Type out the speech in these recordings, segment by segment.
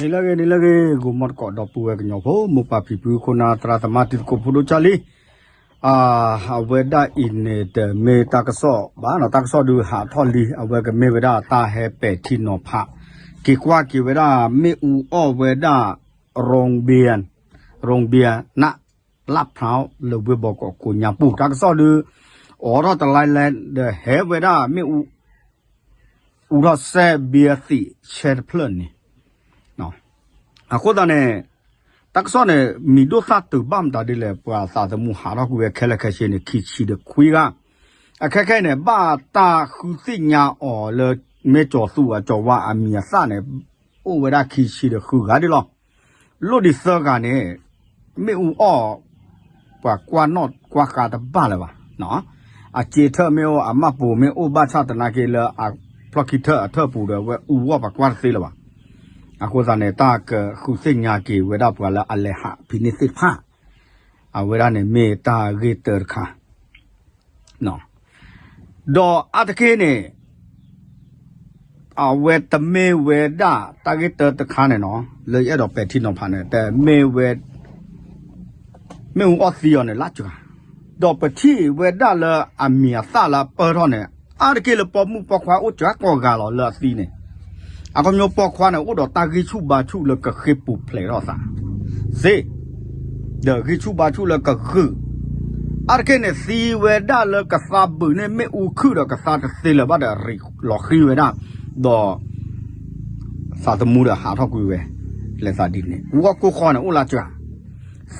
နံၤလၢအဂ့ၤ နံၤလၢအဂ့ၤ ဂီၤမီတကိးဒီပုၢ်ဝဲၢ်ကညီဖိ မိၢ်ပၢ်ဖံဖု ခိၣ်နၢ်သရၣ်သမါ တံၤသကိးဖိဒိၣ်ကၢ်လံ, အဝဲဒၣ်အံၤန့ၣ် တမ့ၢ်တၢ်ကစီၣ်ဘၣ်နီၤ, တၢ်ကစီၣ်ဒုးဟးထီၣ်လံ, အဝဲကမ့ၢ်ဝဲဒၣ်တၢ်ဟဲပဲာ်ထံနီၤဖး က့ၤကွၢ်က့ၤဝဲဒၣ် မ့ၣ်အူအီၣ်ဝဲဒၣ် ရိၣ်ဘံယၣ် ရိၣ်ဘံယၣ် နးလၢ်ဖျါလၢဝ့ၢ်ဘီကီးကိးညါပူၤ, တၢ်ကစီၣ်ဒုး အိးထီၣ်တလါလဲၣ် ဒီးဟဲဝဲဒၣ်မ့ၣ်အူ အူထီၣ်စဲးဘံယၣ်သံးဆဲတဖျၢၣ်န့ၣ် အဃိသတးန့ၣ် တၢ်ကစီၣ်န့ၣ် မံၤဒိၣ်သၣ်တုၤဘၣ်မတၤဒ်လဲၣ် ပှၤသးသမူဟးထီၣ်ကွံာ်ဝဲခဲလၢာ်ခဲဆ့န့ၣ် ခံဆံဒီးခွံဂၤ, အခဲခဲအံၤန့ၣ် ဘၣ်တၢ်ဃုသ့ၣ်ညါအီၤလၢ မ့ၢ်ကၠီၤသူအကၠီၤဝါအမံၤအသၣ်န့ၣ် အိၣ်ဝဲဒၣ်ခံဆံဒီးဃုဂၤဒ်လီၤ. လိၣ်ဒံးသၢဂၤန့ၣ် မ့ၣ်အူအီၣ် ပှၤကွၢ်နီၣ်ကွၢ်ဃါတဘၣ်လၢၤဘၣ်. အစ့ထၢၣ်မ့ၢ်အိၣ် အမၢ်ပိာ်မ့ၢ်အိၣ် ဘၣ်ဆၣ်သနာ်က့လၢအဖျီၣ်ခံထၢၣ်အထၢၣ်ပူၤဒီး အဝဲအူအီၣ်ပှၤကွၢ်တသ့လၢၤဘၣ်. အဃိသတးန့ၣ် တၢ်ကဃုသ့ၣ်ညါက့ၤဝဲဒၣ်ပှၤလၢအလဲၤဟးဖဲန့ၣ်သ့ၣ်တဖၣ် အဝဲဒၣ်န့ၣ်မ့ၢ်တၢ်ဂ့ၢ်တၢတခါ ဒီးအါတက့ၢ်န့ၣ် အဝဲတမ့ၢ်ဝဲဒၣ်တၢ်ဂ့ၢ်တၢတခါန့ၣ်နီၤ လၢယအဲၣ်ဒိးပဲာ်ထံနီၤဖးန့ၣ် တမ့ၢ်ဝဲ မ့ၣ်အူအီၣ်သံအီၤန့ၣ် လၢစှၤ, ဒီးပထံၣ်ဝဲဒၣ်လၢအမံၤအသၣ်လၢအပၢၢ်ထီၣ်န့ၣ် အါတက့ၢ်လၢပိာ်မုၣ်ပိာ်ခွါအိၣ်စှၤကိးဂၤလီၤလၢအသံန့ၣ်, အခီပညီပိာ်ခွါန့ၣ် အိၣ်ဒီးတၢ်ဂံၢ်ဆူၣ်ဘါဆူၣ်လၢကဃ့ပူၤဖျဲးထီၣ်သးသ့ ဒီးဂံၢ်ဆူၣ်ဘါဆူၣ်လၢကဂုာ်, အါတက့ၢ်န့ၣ် သံဝဲဒၣ်လၢကသါဘုးန့ၢ်မ့ၣ်အူခုၣ်ဒီးကသါတသ့လၢၤဘၣ်ဒီးရံးလီၤဃံဝဲဒၣ်, ဒီး သးသမူဒီးဟးထီၣ်ကွံာ်ဝဲ လဲၤသးဒ်န့ၣ် ဝီကိၢ်ဃီန့ၣ်အိၣ်လၢစှၤ,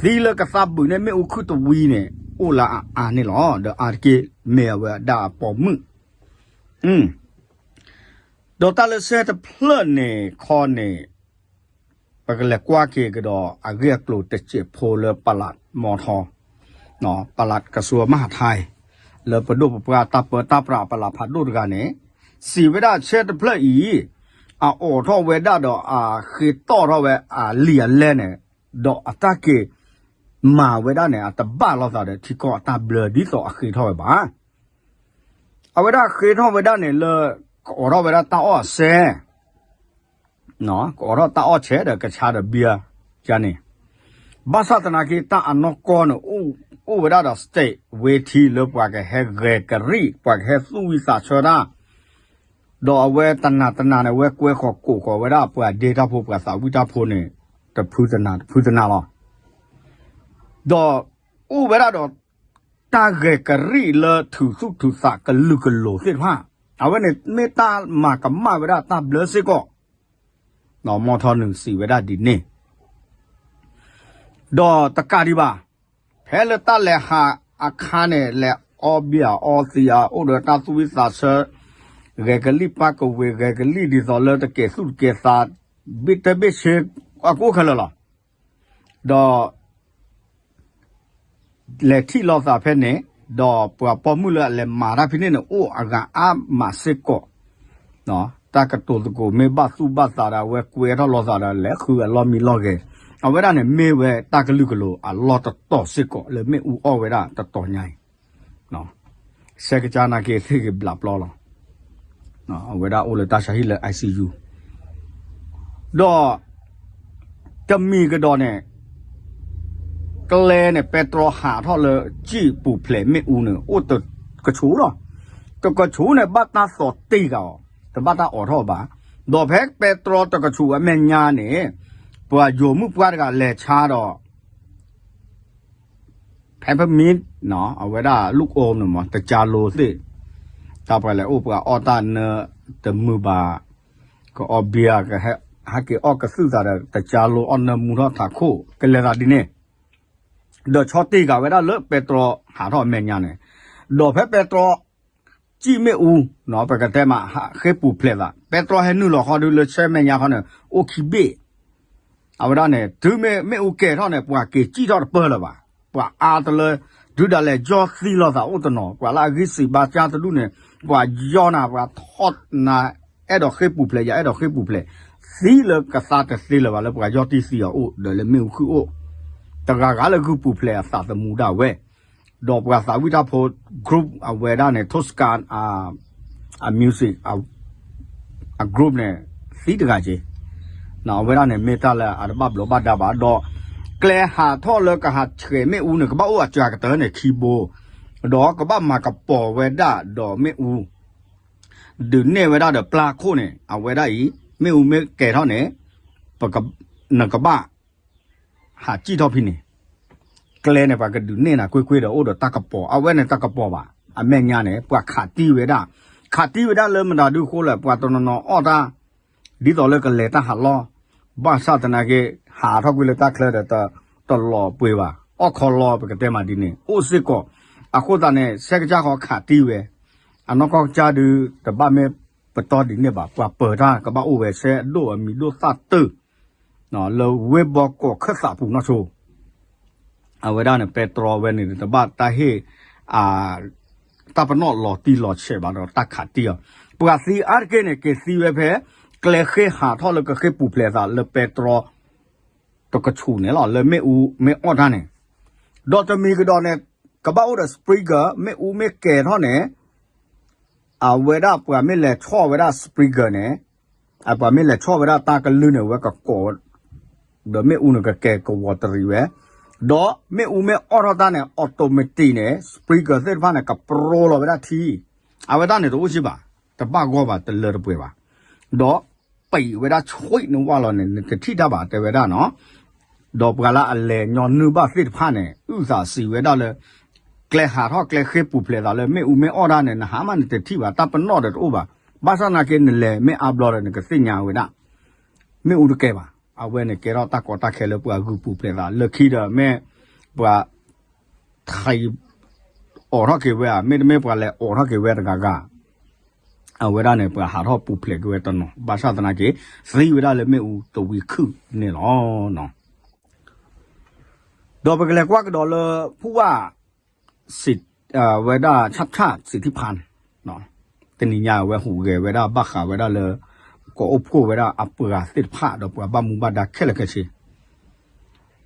သံလၢကသါဘုးန့ၢ်မ့ၣ်အူခုၣ်တဝံၤန့ၣ် အိၣ်လၢအအါန့ၣ်လီၤ. ဒီးအါတက့ၢ်မ့ၢ်အဝဲဒၣ်အပိာ်မုၣ် ဒီးတၢ်လၢစဲတဖျၢၣ်န့ၣ်ခီန့ၣ် ပကလဲၤကွၢ်က့ၤကဒီးအဂ့ၢ်အကျိၤတစဲးဖိလၢပလးမီထီ, ပလးကစူၤမဟါထဲ, လၢပဒိၣ်ပပှၢ်တၢ်ပၢတၢ်ပြးပလးဖးဒိၣ်တဂၤန့ၣ်, စံးဝဲဒၣ်ဆဲတဖျၢၣ်အံၤ အအိးထီၣ်ဝဲဒၣ်ဒီးအဃ့တီၢ်ထီၣ်ဝဲအလံာ်အလဲၢ်န့ၣ်, ဒီးအတၢ်က့ၤမၤဝဲဒၣ်န့ၣ် အတဘၣ်လိာ်သးဒီးထံကီၢ်အတၢ်ဘျၢဒ်သိးအဃ့ထီၣ်ဝဲဘၣ်. အဝဲဒၣ်ဃ့ထီၣ်ဝဲဒၣ်န့ၣ်လၢ ကအိးထီၣ်ဝဲဒၣ်တၢ်အီၣ်အစဲ ကအိးထီၣ်တၢ်အီၣ်ဆဲးဒီးကဆါဒီးဘံယၣ်န့ၣ်, ဘၣ်ဆၣ်သနာ်က့တၢ်အနီၢ်ကီၢ်န့ၣ် အိၣ်ဝဲဒၣ်ဒီး stage ဝ့ထံလၢပှၤကဟဲဂဲၤကရံၣ် ပှၤကဟဲသူၣ်ဝံသးဆၢတၢ်, ဒီးအဝဲတနၤတနၤန့ၣ် အဝဲကွဲဃီၤကိးဃီၤဝဲဒၣ်ပှၤဒ့တၢ်ဖိ ပှၤသးဝံၣ်တၢ်ဖိန့ၣ် တဖုတနၤတဖုတနၤလီၤ. ဒီးအိၣ်ဝဲဒၣ်ဒီး တၢ်ဂဲၤကရံၣ်လၢထုးသူၣ်ထုးသးကလုာ်ကလိၤသ့ၣ်တဖၣ်, အဝဲန့ၣ်မ့ၢ်တၢ်မၤကမၣ်ဝဲဒၣ်တၢ်ဘျၢစ့ၢ်ကီး, မီထီနုာ်စံးဝဲဒၣ်ဒ်န့ၣ် ဒီးတကးဒံးဘၣ်, ဖဲလၢတၢ်လဲၤဟးအခါန့ၣ် လဲၤအီဘံယၣ်အီသံးဧါ အိၣ်ဒီးတၢ်သူၣ်ဝံသးဆၢ, ဂဲၤကလံၣ်ပၢ်ကဝ့ၤ ဂဲၤကလံၣ်ဒ်သိးလၢတကဲၤသူၣ်တကဲၤသး, ဘ့ၣ်တၢ်ဘ့ၣ်ဆ့, အကအိၣ်ခဲလၢာ်လီၤ. ဒီး လဲၤထံၣ်လိာ်သးဖဲန့ၣ်, ဒီးပှၤပိာ်မုၣ်လၢအလဲၤမၤတၢ်ဖဲန့ၣ်န့ၣ် အိၣ်အဂၤအါမးစ့ၢ်ကီး, တၢ်ကတိၤသကိးမ့ၢ်ဘၣ်သူၣ်ဘၣ်သးဒီး အဝဲကွဲထီၣ်လိာ်သးဒီး လဲၤဃုအလီၢ်မံလီၢ်ဂဲၤ, အဝဲဒၣ်န့ၣ်မ့ၢ်ဝဲတၢ်ကလုာ်ကလိၤအလီၢ်တတီၤစ့ၢ်ကီး လၢမ့ၣ်အူအီၣ်ဝဲဒၣ်တတီၤညါအံၤ ဆဲးကစၢ်နာ်က့သ့ၣ်ဂ့ၤဘျးပျီလီၤ. အဝဲဒၣ်အိၣ်လၢတၢ်ဆါဟံၣ်လၢ I C U, ဒီး တမံၤကဒီးန့ၣ် ကျဲန့ၣ် ပဲတြီဟးထီၣ်လၢစံၣ်ပူၤဖျဲးမ့ၣ်အူန့ၣ် အိၣ်တကဆူးလီၤ. တကဆူးန့ၣ် ဘၣ်တၢ်သီၣ်တ့ၢ်ဃာ်အီၤ, တဘၣ်တၢ်အိးထီၣ်ဘၣ်. ဒီးဖဲပဲတြီတကဆူးအမဲာ်ညါန့ၣ် ပှၤယိၤမုၣ်ပှၢ်တဂၤလဲၤဆါဒီး peppermint အဝဲဒၣ်လူၢ်အိန့ၣ်မး တကၢလိသ့ၣ်, တၢ်ပှၤလဲၤအိၣ်ပှၤအီၣ်တၢ်နၢတမုာ်ဘၣ်, ကအီၣ်ဘံယၣ် ဟဲက့ၤအီၣ်ကသုၣ်သးဒီး တကၢလိအီၣ်နၢမူထီၣ်ထးခိၣ် ကလဲၤသးဒ်န့ၣ်, ဒီးဆီတ့ၢ်ဃာ်ဝဲဒၣ်လၢပဲတြီဟးထီၣ်အမဲာ်ညါန့ၣ်, ဒီးဖဲပဲတြီ စံၣ်မ့ၣ်အူ ပကတဲမး ဃ့ပူၤဖျဲးသး ပဲတြီဟဲနုာ်လီၤဃီဒုးလၢဆဲမဲာ်ညါဃီန့ၣ် အိၣ်ခံဘ့ၣ် အဝဲဒၣ်န့ၣ် တုၤမ့ၢ်မ့ၣ်အူကဲၤထီၣ်န့ၣ် ပှၤက့ၤစံၣ်ထီၣ်တပၢၢ်လၢၤဘၣ်. ပှၤအါတလၢ တုၤဒၣ်လဲာ်ယီၢ်သံလိာ်သးအိၣ်တနီၤ, ပှၤလၢအဂံၢ်စံးဘါစၢ်တဒူၣ်န့ၣ် ပှၤယီၢ်နၤ ပှၤထီၣ်နၤ အဲၣ်ဒိးဃ့ပူၤဖျဲး ယအဲၣ်ဒိးဃ့ပူၤဖျဲး, သံလၢကသါတသ့လၢၤဘၣ် လၢပှၤယီၢ်တံၢ်သံအီၤအိၣ် ဒီးလၢမ့ၣ်အူခုၣ်အိၣ်, တဂၤဂၤလၢဂုၢ်ပူၤဖျဲးအသးသမူဒၣ်ဝဲ, ဒီးပှၤသးဝံၣ်တၢ်ဖိ group အဝဲဒၣ်န့ၣ် Tosca အ music အ group န့ၣ် သံတဂၤက့ၤ အဝဲဒၣ်န့ၣ်မ့ၢ်တၢ်လၢအတဘၣ်ဘျီးဘၣ်ဒါဘၣ် ဒီးကျဲဟးထီၣ်လၢကဟးဆှဲးမ့ၣ်အူန့ၣ် ကဘၣ်အိၣ်အစှၤကတၢၢ်န့ၣ်ခံဘိ, ဒီးကဘၣ်မၤကပီၤဝဲဒၣ်ဒီးမ့ၣ်အူ ဒုးနဲၣ်ဝဲဒၣ်ဒီးပျၢ်ခိၣ်န့ၣ် အဝဲဒၣ်အံၤ မ့ၣ်အူမ့ၢ်ကဲၤထီၣ်န့ၣ် ပက နကဘၣ် ဟးစံၣ်ထီၣ်ဖဲန့ၣ်, ကျဲန့ၣ် ပှၤကဒုးနဲၣ်နၤကွ့ၢ်ကွ့ၢ်ဒီးအိၣ်ဒီးတၢ်ကပီၤ, အဝဲန့ၣ်တၢ်ကပီၤဘၣ်. အမဲာ်ညါန့ၣ် ပှၤခးတံၢ်ဝဲဒၣ်, ခးတံၢ်ဝဲဒၣ်လၢမတၤဒုအဃိလဲၣ်, ပှၤတနီၤနီၤအီၣ်တၢ် ဒ်သိးလၢကလဲၤတၢ်ဟးလီၢ်, ဘၣ်ဆၣ်သနာ်က့ ဟးထီၣ်ကွံာ်လၢတၢ်ချၢဒီး တလီၤပှ့ၤဘၣ်, အီၣ်ခီလီၤ ပကတဲမးဒ်န့ၣ် အိၣ်စ့ၢ်ကီး. အဃိသတးန့ၣ် ဆဲးကစၢ်ဃီခးတံၢ်ဝဲ, အနီၢ်ကီၢ်ကစၢ်ဒု တဘၣ်မ့ၢ်ပတီၢ်ဒ်န့ၣ်ဘၣ်, ပှၤပၢၤတၢ်ကဘၣ်အိၣ်ဝဲဆဲးဒိၣ်အမံၤဒိၣ်သၣ်တၢၢ် လၢဝ့ၢ်ဘီကီးခၢၣ်သးပူၤနီၢ်ဆိ အဝဲဒၣ်န့ၣ် ပဲတြီဝဲန့ၣ် တဘၣ်တၢ်ဟ့ၣ် တၢ်ပနီၣ်လီၤတံၢ်လီၤဆဲးဘၣ်ဒီးတၢ်ခးတံၢ်အီၤ, ပှၤသံအါတက့ၢ်န့ၣ် က့ၤသံဝဲဖဲ ကျဲဃ့ဟးထီၣ်လၢကဃ့ပူၤဖျဲးသးလၢပဲတြီ တကဆူးန့ၣ်လီၤ, လၢမ့ၣ်အူမ့ၢ်အီၣ်တၢ်န့ၣ်, ဒီးတမံၤကဒီးန့ၣ် ကဘၣ်အိၣ်ဒီး sprinkler မ့ၣ်အူမ့ၢ်ကဲၤထီၣ်န့ၣ် အဝဲဒၣ်ပှၤမ့ၢ်လဲၤဆီၣ်ဝဲဒၣ် sprinkler န့ၣ်, ပှၤမ့ၢ်လဲၤဆီၣ်ဝဲဒၣ်တၢ်ကလုၢ်န့ၣ် ဝဲကကိး ဒီးမ့ၣ်အူန့ၣ်ကကဲၤကဝီၤတရံးဝဲ, ဒီးမ့ၣ်အူမ့ၢ်အီၣ်ထီၣ်တၢ်န့ၣ် automatic န့ၣ် sprinkler သ့ၣ်တဖၣ်န့ၣ် ကပြိလီၤဝဲဒၣ်ထံ, အဝဲဒၣ်န့ၣ်တအိၣ်စ့ၢ်ဘၣ်, တဘၣ်ဂီၢ်ဘၣ် တလၢတပှဲၤဘၣ်, ဒီးပံးဝဲဒၣ်ဆွံနဝၢ်လီၤန့ၣ် နတထံၣ်တၢ်ဘၣ်တဲဝဲဒၣ်နီၤ. ဒီးပှၤလၢအလဲၤညီနုၢ်ဘၣ်သ့ၣ်တဖၣ်န့ၣ် အုၣ်သးစံးဝဲဒၣ်လၢ ကျဲဟးထီၣ်ကျဲဃ့ပူၤဖျဲးသးလၢမ့ၣ်အူမ့ၢ်အီၣ်တၢ်န့ၣ် နဟါမးနတထံၣ်ဘၣ် တၢ်ပနီၣ်ဒီးတအိၣ်ဘၣ်, ဘၣ်ဆၣ်သနာ်က့နလဲၤမ့ၢ်အါဘျီဒီး နကသ့ၣ်ညါဝဲဒၣ် မ့ၣ်အူတကဲဘၣ်, အဝဲန့ၣ်ကဲထီၣ်တၢ်ကီတၢ်ခဲလၢပှၤဂုာ်ပူၤဖျဲးသး လၢခံဒီးမ့ၢ် ပှၤ ထံ အိးထီၣ်က့ၤဝဲဧါ, မ့တမ့ၢ်ပှၤလဲၤအိးထီၣ်က့ၤဝဲတဂၤဂၤ, အဝဲဒၣ်န့ၣ် ပှၤဟးထီၣ်ပူၤဖျဲးက့ၤဝဲတနီၤ, ဘၣ်ဆၣ်သနာ်က့ သံဝဲဒၣ်လၢမ့ၣ်အူတဝံၤခုၣ်န့ၣ်လီၤ. ဒီးပကလဲၤကွၢ်ကဒီးလၢ ဖူဝၣ် စံး ဝဲဒၣ် ဆၣ်ထၣ် စံးထံဖါန့ၣ် တနံၤညါအဝဲဟူးဂဲၤဝဲဒၣ်ဘၣ်ဃးဝဲဒၣ်လၢ ကိးအိၣ်ဖှိၣ်ဝဲဒၣ်အပှၤသ့ၣ်တဖၣ်ဒီးပှၤဘၣ်မူဘၣ်ဒါခဲလၢာ်ခဲဆ့ ဒီး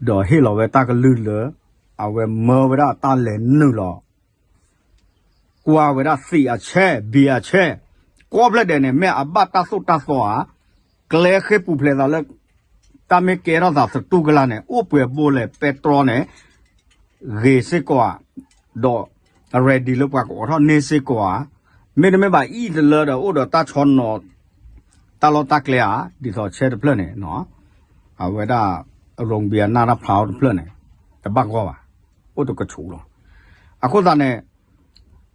ဟ့ၣ်လီၤဝဲတၢ်ကလုၢ်လၢ အဝဲမၢဝဲဒၣ်တၢ်လဲၤနုာ်လီၤ ကွၢ်ဝဲဒၣ်သံးအဆဲ ဘံအဆဲ ကိးဖျၢၣ်ဒဲးန့ၣ် မ့ၢ်အဘၣ်တၢ်သိၣ်တၢ်သီဧါ, ကျဲဃ့ပူၤဖျဲးသးလၢ တၢ်မ့ၢ်ကဲထီၣ်သးသတူၢ်ကလာ်န့ၣ် အိၣ်ပှဲၤဘိလဲၣ် ပဲတြီန့ၣ် ဂ့ၤစ့ၢ်ကီးဧါ, ဒီး ready လၢပှၤကအိးထီၣ်န့ၢ်စ့ၢ်ကီးဧါ, မ့တမ့ၢ်ဘၣ်အံၣ်တလၢဒီးအိၣ်ဒီးတၢ်ဆီနီၤ တၢ်လီၢ်တၢ်ကျဲဧါ, ဒ်သိးဆဲတဖျၢၣ်န့ၣ် အဝဲဒၣ် ရိဘံအနၢ်တၢ်ဖျါအီၤတဖျၢၣ်န့ၣ် တဘၣ်ဂီၢ်ဘၣ်, အိၣ်တကဆူးလီၤ. အဃိသတးန့ၣ်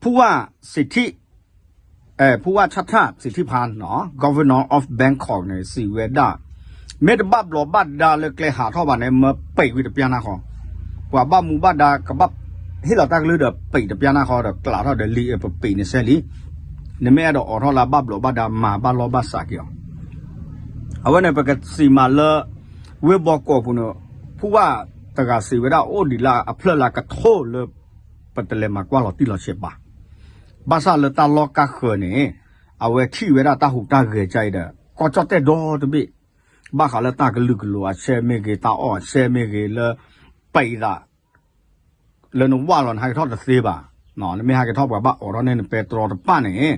ဖူဝၣ်စံးထံ ဖူဝၣ်ဆၣ်ထၣ်စံးထံဖါန့ၣ် Governor of Bangkok န့ၣ် စံးဝဲဒၣ် မ့ၢ်တဘၣ်ဘျီးဘၣ်ဒါလၢကျဲဟးထီၣ်ဘၣ်န့ၣ် မၢပံးကွံာ်တပျၢ်နၢ်ဃီ, ပှၤဘၣ်မူဘၣ်ဒါကဘၣ်ဟ့ၣ်လီၤတၢ်ကလုၢ်ဒီးပံးတပျၢ်နၢ်ဃီဒီးကျးထီၣ်ဒီးလံ ပပံးန့ၣ်စဲလံ, နမ့ၢ်အဲၣ်ဒိးအိးထီၣ်လၢဘၣ်ဘျီးဘၣ်ဒါမၤဘၣ်လီၢ်ဘၣ်စးက့ၤအီၤ အဝဲန့ၣ် ပကစံးမးလၢ ဝ့ၢ်ဘီကီးပူၤန့ၣ် ဖူဝၣ်တဂၤစံးဝဲဒၣ် အိၣ်ဒံးလၢအဖျၢၣ်လၢကထိလၢ ပတလဲၤမၤကွၢ်လီၤတံၢ်လီၤဆဲးဘၣ်. ဘၣ်ဆၣ်လၢတၢ်လီၢ်ကါဃၢၤန့ၣ် အဝဲထံၣ်ဝဲဒၣ်တၢ်ဟူးတၢ်ဂဲၤကအံၤဒီး ကီၢ်ကၠီၣ်တဲၣ်ဒီတဘ့ၣ် ဘၣ်ဃးလၢတၢ်ကလုာ်ကလိၤအဆဲမ့ၢ်ဂ့ၤ တၢ်အီၣ်အဆဲမ့ၢ်ဂ့ၤ လၢပံးသး လၢနဝၢ်လီၤ နဟးက့ၤထီၣ်တသ့ဘၣ်. နမ့ၢ်ဟးက့ၤထီၣ်ပှၤဘၣ်အိးထီၣ်န့ၢ်နပဲတြီတပၣ်န့ၣ်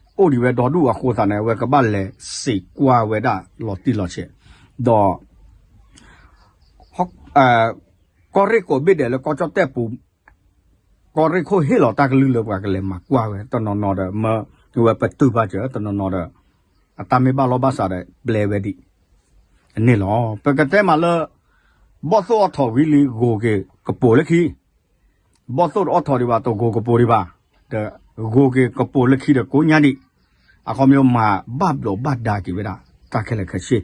အိၣ်ဒံးဝဲဒီဒူၣ်အဃိသတးန့ၣ် အဝဲကဘၣ်လဲၤစံးကွၢ်ဝဲဒၣ်လီၤတံၢ်လီၤဆဲး ဒီး ကီၢ်ရ့ၣ်ကိးဘ့ၣ်ဒဲးလၢကီၢ်ကၠီၣ်တဲၣ်ပူၤ ကီၢ်ရ့ၣ်ခိၣ်ဟ့ၣ်လီၤတၢ်ကလုၢ်လၢပှၤကလဲၤမၤကွၢ်ဝဲ တနီၤနီၤဒီး မၢဝဲပတုာ်ဘၣ်စၢၤ တနီၤနီၤဒီး အတၢ်မ့ၢ်ဘၣ်လီၢ်ဘၣ်စးဒီး ဘျဲဝဲဒံးန့ၣ်လီၤ. ပကတဲမးလၢ ဘီၣ်သိၣ်အီၣ်ထိးဝံၤလံ ဂိၤက့ၤကပိာ်လၢခံ ဘီၣ်သိၣ်တအီၣ်ထိးဒံးဘၣ် တဂိၤကပိာ်ဒံးဘၣ်, ဒီးဂိၤက့ၤကပိာ်လၢခံဒီးကိးညါဒံး, အခီပညီမၤဘၣ်ဘျီးဘၣ်ဒါက့ၤဝဲဒၣ် တၢ်ခဲလၢာ်ခဲဆ့,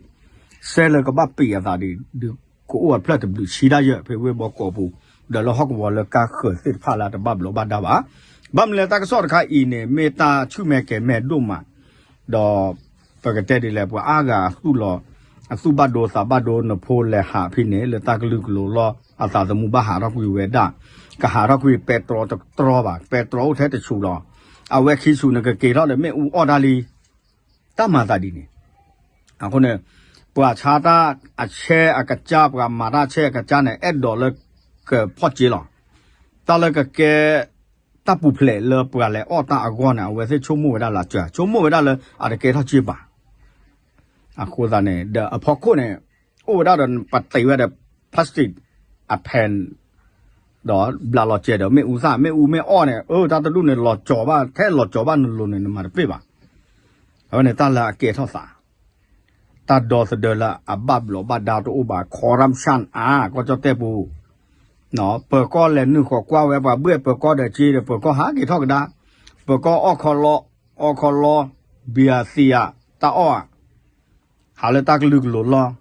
ဆဲလၢကဘၣ်ပံးအသးဒံး ဒုးကအိၣ်အဖျၢၣ်တဘျုးဆံဒၣ်ယဲၢ် ဖဲဝ့ၢ်ဘီကီးပူၤ, ဒီးလၢဟီၣ်ကဝီၤလၢကါဃၢၤသ့ၣ်တဖၣ်လၢတဘၣ်ဘျီးဘၣ်ဒါဘၣ်. ဘၣ်မနုၤလဲၣ် တၢ်ကစီၣ်တခါအံၤန့ၣ် မ့ၢ်တၢ်ဆူၣ်မဲာ်ကဲၤမဲာ်ဒိၣ်မး ဒီး ပကတဲဒ်လဲၣ် ပှၤအါဂၤအသူၣ်လီၤ အသူၣ်ဘၣ်ဒိသးဘၣ်ဒိ နဖိလဲၤဟးဖဲန့ၣ် လၢတၢ်ကလုာ်ကလိၤလီၢ် အသးသမူဘၣ်ဟးထီၣ်ကွံာ်ဝဲဒၣ်, ကဟးထီၣ်ကွံာ်ပဲတြီတတြီဘၣ်, ပဲတြီအိၣ်ထဲတဆူးလီၤ. အဝဲခံဆူးနကက့ၤထီၣ်ဒီးမ့ၣ်အူအီၣ်တၢ်လံ, တၢ်မၤသးဒ်န့ၣ် အဃိန့ၣ် ပှၤဆါတၢ်အဆဲအကစၢ် ပှၤမၤတၢ်ဆဲအကစၢ်န့ၣ် အဲၣ်ဒိးလၢကဖီၣ်စ့လီၤ. တၢ်လၢကကဲ တၢ်ပူၤဖျဲးလၢပှၤလဲၤအီၣ်တၢ်အဂီၢ်န့ၣ် အဝဲသ့ၣ်ဆိကမိၣ်ဝဲဒၣ်လၢစှၤ ဆိကမိၣ်ဝဲဒၣ်လၢအတကဲထီၣ်စ့ဘၣ်. အဃိသတးန့ၣ် ဒီးအဖီခိၣ်န့ၣ် အိၣ်ဝဲဒၣ်ဒီးပတ့ၢ်ဝဲဒီး plastic အဖဲ ဒီးဘျးလီၤစဲးဒီးမ့ၣ်အူသၣ် မ့ၣ်အူမ့ၢ်အီၣ်န့ၣ် အၢ တၢ်တဒူၣ်န့ၣ် လီၤကၠီၤဘၣ် ထဲလီၤကၠီၤဘၣ်နလိၤန့ၣ် နမၤတပ့ၢ်ဘၣ်. အဝဲန့ၣ်တၢ်လၢအကဲထီၣ်သး တၢ်ဒီသဒၢလၢအဘၣ်ဘျီးဘၣ်ဒါတအိၣ်ဘၣ် corruption အါ ကီၢ်ကၠီၣ်တဲၣ်ပူၤ ပၢၤကီၢ်လဲၤနုာ်ဃီၤကွၢ်ဝဲပှၤဘှဲၣ်ပၢၤကီၢ်ဒီးက့ဒီး ပၢၤကီၢ်ဟးက့ၤထီၣ်ကဒါ, ပၢၤကီၢ်အီၣ်ခီလီ အီၣ်ခီလီ ဘံယၤသံယၤ တၢ်အီၣ်ဧါ ဟးလၢတၢ်ကလုာ်ကလိၤလီၢ်,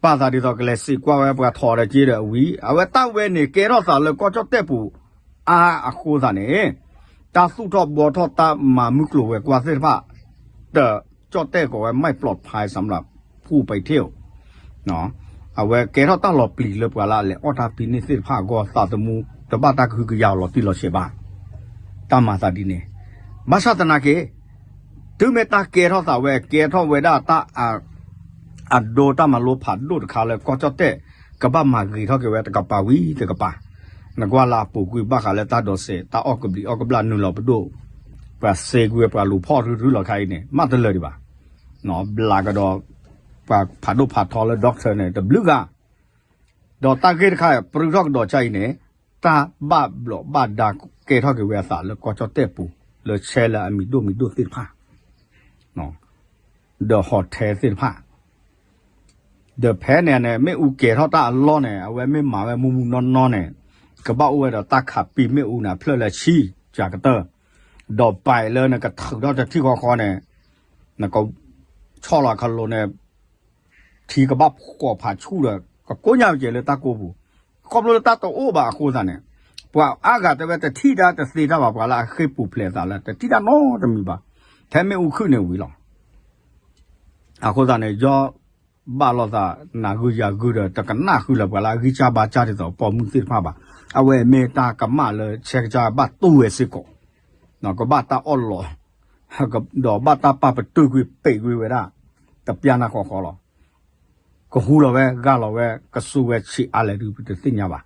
ဘၣ်သးဒ်သိးကလဲၤစံးကွၢ်ဝဲပှၤထီၣ်ဒီးက့ဒီးဝံၤ အဝဲတၢ်ဝဲန့ၣ်ကဲထီၣ်သးလၢကီၢ်ကၠီၣ်တဲၣ်ပူၤ အါအဃိသတးန့ၣ် တၢ်သူၣ်ထီၣ်ဘှီထီၣ်တၢ်မၤမုၢ်ကျိၤဝဲၤကွာ်သ့ၣ်တဖၣ် တကၠီၣ်တဲၣ်ကိးဝဲ ไม่ปลอดภัยสำหรับผู้ไปเที่ยว အဝဲကဲထီၣ်တၢ်လီၤပျံၤလၢပှၤလၢအလဲၤအီၣ်တၢ်ဖံးန့ၢ်သ့ၣ်တဖၣ်အဂီၢ် သးသမူ တဘၣ်တၢ်ကဟုကယာ်လီၤတံၢ်လီၤဆဲးဘၣ်. တၢ်မၤသးဒ်န့ၣ် ဘၣ်ဆၣ်သနာ်က့ တုၤမ့ၢ်တၢ်ကဲထီၣ်သးဝဲ ကဲထီၣ်ဝဲဒၣ်တၢ် အဒိတၢ်မၤလိဖးဒိၣ်တခါလၢကီၢ်ကၠီၣ်တဲၣ် ကဘၣ်မၤဂ့ၤထီၣ်က့ၤဝဲတကပၤဝံၤတကပၤ, နကွၢ်လၢအပူၤကွံာ်ဘၣ်ဃးလၢတၢ်ဒိးစဲး တၢ်အီၣ်ကဘျံးအီၣ်ကဘျၣ်နုာ်လီၤပဒိၣ်, ပှၤစ့ကွံာ်ဝဲပှၤလူၤဖီၣ်ရုရုလီၤခါအံၤန့ၣ် မ့ၢ်တလၢာ်ဒံးဘၣ်. ဘျးကဒီး ပှၤဖးဒိၣ်ဖးထီလၢ doctor န့ၣ် တဘျုးဂၤ ဒီးတၢ်ဂ့ၢ်တခါ ပြူထီၣ်ကဒီးကါအံၤန့ၣ် တၢ်ဘၣ်ဘျီးဘၣ်ဒါကဲထီၣ်က့ၤဝဲအသးလၢကီၢ်ကၠီၣ်တဲၣ်ပူၤ လၢဆဲလၢအမံၤဒိၣ်မံၤဒိၣ်သ့ၣ်တဖၣ် ဒီး hotel သ့ၣ်တဖၣ် ဒီးဖဲန့ၣ်န့ၣ် မ့ၣ်အူကဲၤထီၣ်တၢ်အလီၢ်န့ၣ် အဝဲမ့ၢ်မၤဝဲမူမူနီၢ်နီၢ်န့ၣ် ကဘၣ်အိၣ်ဝဲဒီးတၢ်ခးပံာ်မ့ၣ်အူန့ၣ် အဖျၢၣ်လၢဆံ ကၢ်ကတၢၢ်, ဒီးပာ်လၢနကထုးထီၣ်တထံၣ်ဃီဃီန့ၣ် နကဆီၣ်လီၤခလိာ်န့ၣ် ထံကဘၣ်ဃီၤဖးဆူၣ်ဒီး ကကိးညါကဲၤလၢတၢ်ကိးပူၤ, ခီဖျိလၢတၢ်တအိၣ်ဘၣ်အဃိသတးန့ၣ် ပှၤအါဂၤတဲဝဲတထံၣ်တၢ်တသ့တၢ်ဘၣ် ပှၤလၢအဃ့ၢ်ပူၤဖျဲးအသးလၢ တထံၣ်တၢ်နီတမံၤဘၣ်, ထဲမ့ၣ်အူခုၣ်န့ၣ်ဝံၤလီၤ. အဃိသတးန့ၣ် ယီၢ်ဘၣ်လိာ်သး နၤဂုာ်ယၤဂုာ်ဒီး တကနၣ်ဃုာ်လၢပှၤလၢအဂံၢ်စၢ်ဘါစၢ်ဒ်သိးပိာ်မုၣ်သ့ၣ်တဖၣ်ဘၣ်. အဝဲမ့ၢ်တၢ်ကမၣ်လၢဆဲကစၢ်ဘၣ်တူၢ်ဝဲစ့ၢ်ကီး, ကဘၣ်တၢ်အီၣ်လီၤ ဒီးဘၣ်တၢ်ပာ်ပတုာ်ကွံာ်ပံာ်ကွံာ်ဝဲဒၣ် တပျၢ်နၢ်ဃီဃီလီၤ. ကဟူလီၤဝဲ ဂၢ်လီၤဝဲ ကစူၢ်ဝဲဆံးအါလဲၣ်ဒုး ပတသ့ၣ်ညါဘၣ်.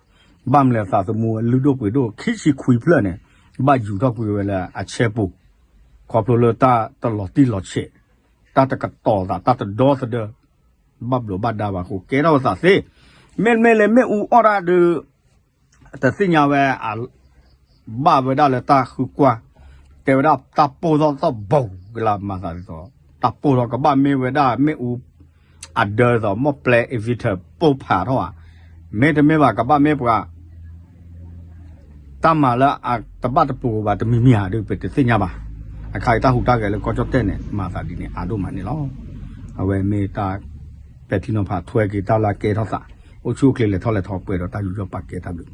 ဘၣ်မနုၤလဲၣ် သးသမူအလုၢ်ဒိၣ်ပှ့ၤဒိၣ် ခံဆံခွံဖျၢၣ်န့ၣ် ဘၣ်ယူၤထီၣ်ကွံာ်ဝဲလၢအဆဲပူၤ, ခီဖျိလၢတၢ်တလီၤတံၢ်လီၤဆဲး, တၢ်တကတီၤသး တၢ်တဒီသဒၢ ဘၣ်ဘျီးဘၣ်ဒါဘၣ်အဃိ ကဲထီၣ်ဝဲသးသ့. မ့တမ့ၢ်လၢမ့ၣ်အူအီၣ်တၢ်ဒုး တသ့ၣ်ညါဝဲ အဘၣ်ဝဲဒၣ်လၢတၢ်ဃုကွၢ်, တဲဝဲဒၣ်တၢ်ပိၢ်ထီၣ်သီၣ်ဘိကလါမၤသးဒ်သိး, တၢ်ပိၢ်ထီၣ်ကဘၣ်မ့ၢ်ဝဲဒၣ်မ့ၣ်အူ အဒၢဒ်သိး မ့ၢ်ပျဲ inverter ပိၢ်ဖးထီၣ်ဧါ, မ့တမ့ၢ်ဘၣ် ကဘၣ်မ့ၢ်ပှၤ တၢ်မၤလၢအတဘၣ်တပူၤဘၣ်တမံၤမံၤဧါဒုး ပတသ့ၣ်ညါဘၣ်. အခါအံၤတၢ်ဟူးတၢ်ဂဲၤလၢကီၢ်ကၠီၣ်တဲၣ်န့ၣ် မၤသးဒ်န့ၣ်အါဒိၣ်မးန့ၣ်လီၤ. အဝဲမ့ၢ်တၢ်ပဲာ်ထံနီၤဖးထွဲက့ၤတၢ်လၢအကဲထီၣ်သး, အိၣ်ဆူၣ်အိၣ်ချ့လဲၤထီၣ်လဲၤထီပှဲၤဒီးတၢ်ယူးယီၣ်ပာ်ကဲတၢ်ဘျုး